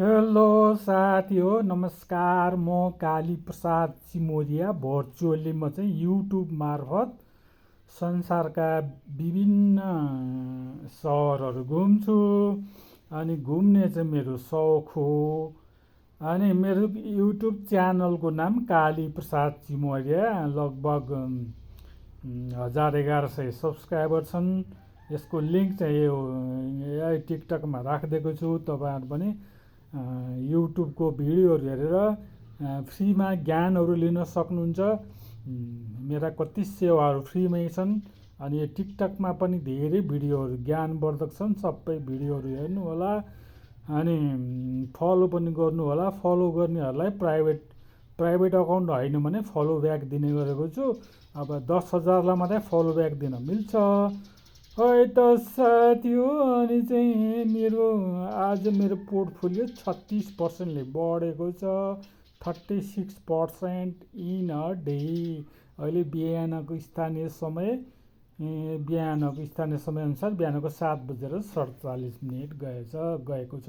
Hello साथी हो नमस्कार। म काली प्रसाद सिमोरिया भर्चुअली म चाहिँ युट्युब मार्फत संसारका विभिन्न सहरहरू घुम्छु। अनि घुम्ने चाहिँ मेरो सौख हो। अनि मेरो युट्युब च्यानलको नाम काली प्रसाद सिमोरिया। लगभग 1100 सब्सक्राइबर छन्। यसको लिङ्क चाहिँ यो टिकटकमा राखिदिएको छु। तपाईँहरू पनि युट्युबको भिडियोहरू हेरेर फ्रीमा ज्ञानहरू लिन सक्नुहुन्छ। मेरा कति सेवाहरू फ्रीमै छन्। अनि यो टिकटकमा पनि धेरै भिडियोहरू ज्ञानवर्धक छन्। सबै भिडियोहरू हेर्नु होला। अनि फलो पनि गर्नु होला। फलो गर्नेहरूलाई प्राइभेट अकाउन्ट होइन भने फलो ब्याक दिने गरेको छु। अब 10,000लाई मात्रै फलो ब्याक दिन मिल्छ। है त साथी हो। अनि चाहिँ आज मेरो पोर्टफोलियो 36%ले बढेको छ। 36% इन अ डे। अहिले बिहानको स्थानीय समयअनुसार बिहानको 7:47 गएको छ।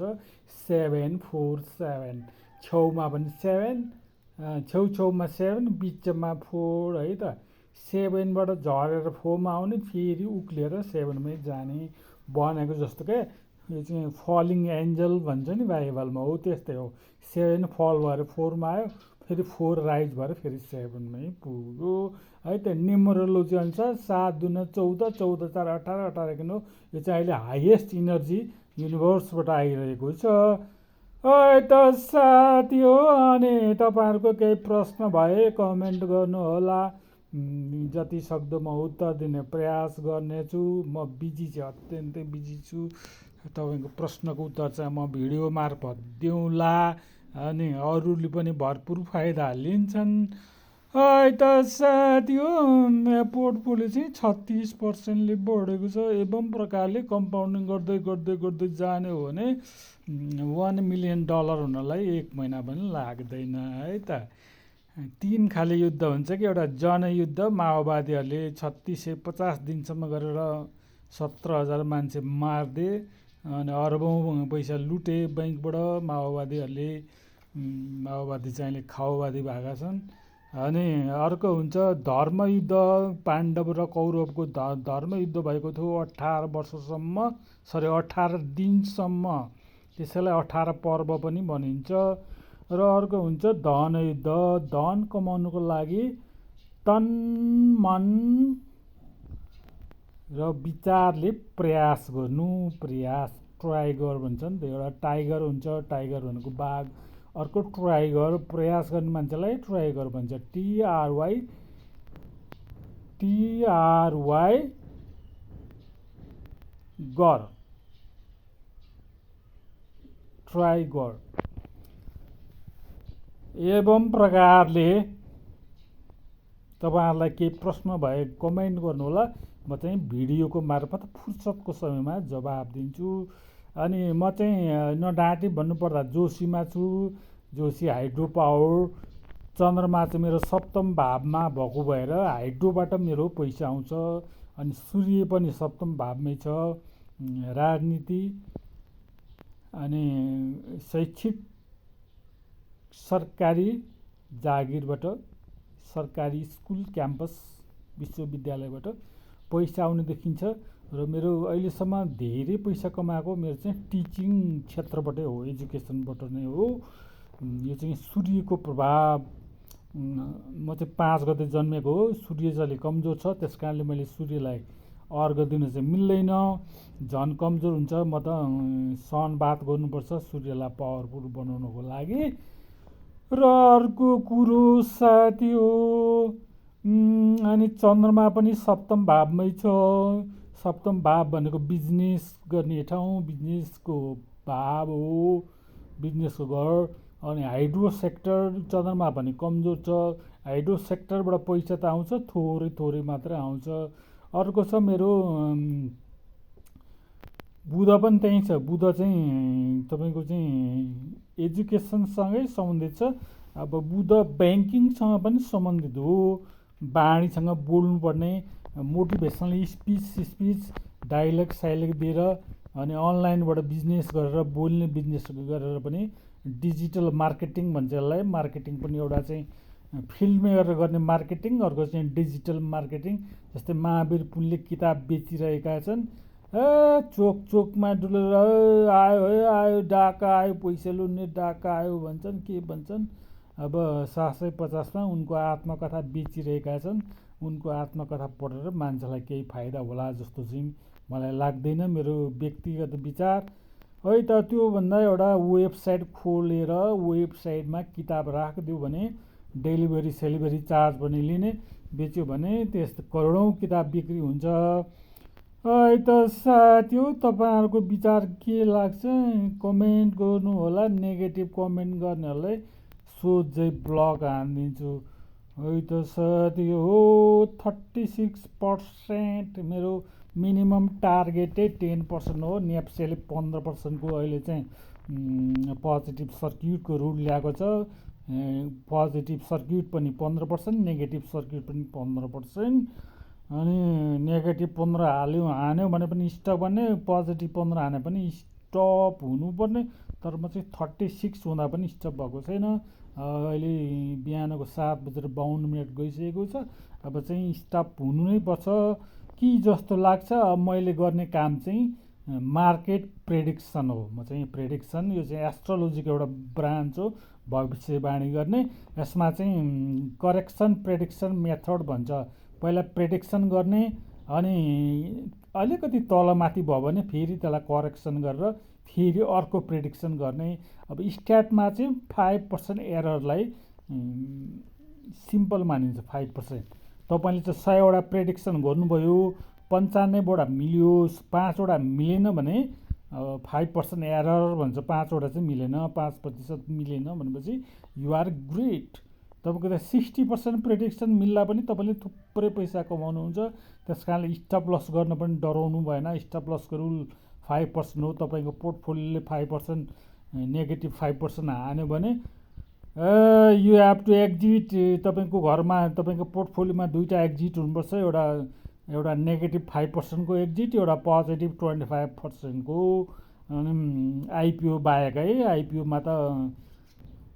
747 छेउमा पनि 7 छेउछेउमा 7 बिचमा 4 है त। 7बाट झरेर 4मा आउने फेरि उक्लिएर 7मै जाने बनेको जस्तो क्या। यो चाहिँ फलिङ एन्जल भन्छ नि बाइबलमा, हो त्यस्तै हो। 7 फल भएर 4मा आयो, फेरि 4 राइज भएर फेरि 7मै पुग्यो है त। न्युमरोलोजी अनुसार 7 दुना 14, 14 4 18, 18 किन हो। यो चाहिँ अहिले हाइएस्ट इनर्जी युनिभर्सबाट आइरहेको छ है त साथी हो। अनि तपाईँहरूको केही प्रश्न भए कमेन्ट गर्नुहोला। जति सक्दो म उत्तर दिने प्रयास गर्नेछु। म बिजी छु, अत्यन्तै बिजी छु। तपाईँको प्रश्नको उत्तर चाहिँ म भिडियो मार्फत दिउँला। अनि अरूले पनि भरपुर फाइदा लिन्छन् है त साथी हो। पोर्टफोलियो चाहिँ 36%ले बढेको छ। एवं प्रकारले कम्पाउन्डिङ गर्दै गर्दै गर्दै जाने हो भने $1 मिलियन हुनलाई 1 महिना पनि लाग्दैन है त। 3 खाले युद्ध हुन्छ कि, एउटा जनयुद्ध, माओवादीहरूले 3650 दिनसम्म गरेर 17,000 मान्छे मारिदिए अनि अरबौँ पैसा लुटे बैङ्कबाट। माओवादी चाहिँ खाओवादी भएका छन्। अनि अर्को हुन्छ धर्मयुद्ध। पाण्डव र कौरवको धर्मयुद्ध भएको थियो 18 वर्षसम्म, 18 दिनसम्म। त्यसैलाई 18 पर्व पनि भनिन्छ। र अर्को हुन्छ धनयुद्ध। धन कमाउनुको लागि तन मन र विचारले प्रयास गर्नु। ट्राइगर भन्छन्। एउटा टाइगर हुन्छ, टाइगर भनेको बाघ। अर्को ट्राइगर, प्रयास गर्ने मान्छेलाई ट्राइगर भन्छ। TRY गर, ट्राइगर। एवं प्रकारले तपाईँहरूलाई केही प्रश्न भए कमेन्ट गर्नुहोला। म चाहिँ भिडियोको मार्फत फुर्सदको समयमा जवाब दिन्छु। अनि म चाहिँ नडाँटी भन्नुपर्दा जोशीमा छु। Joshi hydro power. चन्द्रमा चाहिँ मेरो 7म भावमा भएको भएर हाइड्रोबाट मेरो पैसा आउँछ। अनि सूर्य पनि 7म भावमै छ। राजनीति अनि शैक्षिक सरकारी जागिरबाट, सरकारी स्कुल, क्याम्पस, विश्वविद्यालयबाट पैसा आउने देखिन्छ। र मेरो अहिलेसम्म धेरै पैसा कमाएको मेरो चाहिँ टिचिङ क्षेत्रबाटै हो, एजुकेसनबाट नै हो। यो चाहिँ सूर्यको प्रभाव। म चाहिँ 5 गते जन्मेको हो। सूर्य चाहिँ कमजोर छ, त्यस कारणले मैले सूर्यलाई अर्घ दिन चाहिँ मिल्दैन, झन् कमजोर हुन्छ। म त सनबाथ गर्नुपर्छ सूर्यलाई पावरफुल बनाउनको लागि। र अर्को कुरो साथी हो, अनि चन्द्रमा पनि 7म भावमै छ। 7म भाव भनेको बिजनेस गर्ने ठाउँ, बिजनेसको भाव हो, बिजनेसको घर। अनि हाइड्रो सेक्टर, चन्द्रमा भने कमजोर छ। हाइड्रो सेक्टरबाट पैसा त आउँछ, थोरै थोरै मात्रै आउँछ। अर्को छ मेरो बुध पनि त्यहीँ छ। बुध चाहिँ तपाईँको चाहिँ एजुकेसनसँगै सम्बन्धित छ। अब बुध ब्याङ्किङसँग पनि सम्बन्धित हो। बाणीसँग बोल्नुपर्ने, मोटिभेसनल स्पिच डाइलग साइलग दिएर अनि अनलाइनबाट बिजनेस गरेर बोल्ने बिजनेस गरेर पनि डिजिटल मार्केटिङ भन्छ यसलाई। मार्केटिङ पनि एउटा चाहिँ फिल्डमै गरेर गर्ने मार्केटिङ, अर्को चाहिँ डिजिटल मार्केटिङ। जस्तै महावीर पुनले किताब बेचिरहेका छन्, चोक चोकमा डुलेर आयो है आयो डाका आयो, पैसा लुट्ने डाका आयो भन्छन्, के भन्छन्। अब 750मा उनको आत्मकथा बेचिरहेका छन्। उनको आत्मकथा पढेर मान्छेलाई केही फाइदा होला जस्तो चाहिँ मलाई लाग्दैन, मेरो व्यक्तिगत विचार है। त त्योभन्दा एउटा वेबसाइट खोलेर वेबसाइटमा किताब राखिदियो भने डेलिभरी सेलिभरी चार्ज पनि लिने, बेच्यो भने त्यस्तो करोडौँ किताब बिक्री हुन्छ है। त साथीहरु तपाईँहरूको विचार के लाग्छ कमेन्ट गर्नु होला। नेगेटिभ कमेन्ट गर्नेहरूलाई सोझै ब्लक हानिदिन्छु है। त साथी हो 36% मेरो मिनिमम टार्गेटै 10% हो। नेप्सेले 15%को अहिले चाहिँ पोजिटिभ सर्क्युटको रुल ल्याएको छ। पोजिटिभ सर्क्युट पनि 15%, नेगेटिभ सर्क्युट पनि 15%। अनि नेगेटिभ 15 हान्यो भने पनि स्टप भन्ने, पोजिटिभ 15 हाने पनि स्टप हुनुपर्ने। तर म चाहिँ 36 हुँदा पनि स्टप भएको छैन। अहिले बिहानको 7:52 गइसकेको छ। अब चाहिँ स्टप हुनु नै पर्छ कि जस्तो लाग्छ। अब मैले गर्ने काम चाहिँ मार्केट प्रेडिक्सन हो। म चाहिँ प्रेडिक्सन, यो चाहिँ एस्ट्रोलोजीको एउटा ब्रान्च हो, भविष्यवाणी गर्ने। यसमा चाहिँ करेक्सन प्रेडिक्सन मेथड भन्छ। पहिला प्रेडिक्सन गर्ने, अनि अलिकति तलमाथि भयो भने फेरि त्यसलाई करेक्सन गरेर फेरि अर्को प्रेडिक्सन गर्ने। अब स्ट्याटमा चाहिँ 5% एररलाई सिम्पल मानिन्छ। 5% तपाईँले चाहिँ 100वटा प्रेडिक्सन गर्नुभयो, 95वटा मिल्यो, 5वटा मिलेन भने 5% एरर भन्छ। 5वटा चाहिँ मिलेन, 5% मिलेन भनेपछि युआर ग्रेट। तपाईँको त 60% प्रेडिक्सन मिल्दा पनि तपाईँले थुप्रै पैसा कमाउनुहुन्छ। त्यस कारणले स्टप लस गर्न पनि डराउनु भएन। स्टप लसको रुल 5% हो। तपाईँको पोर्टफोलियोले 5% नेगेटिभ 5% हान्यो भने यु हेभ टु एक्जिट। तपाईँको घरमा तपाईँको पोर्टफोलियोमा दुईवटा एक्जिट हुनुपर्छ। एउटा नेगेटिभ 5%को एक्जिट, एउटा पोजिटिभ 25%को। अनि आइपिओ बाहेक है। आइपिओमा त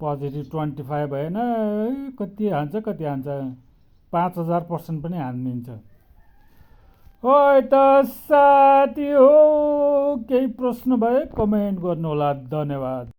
पोजिटिभ 25 भएन, कति हान्छ 5000% पनि हानिदिन्छ। है त साथी हो, केही प्रश्न भए कमेन्ट गर्नुहोला। धन्यवाद।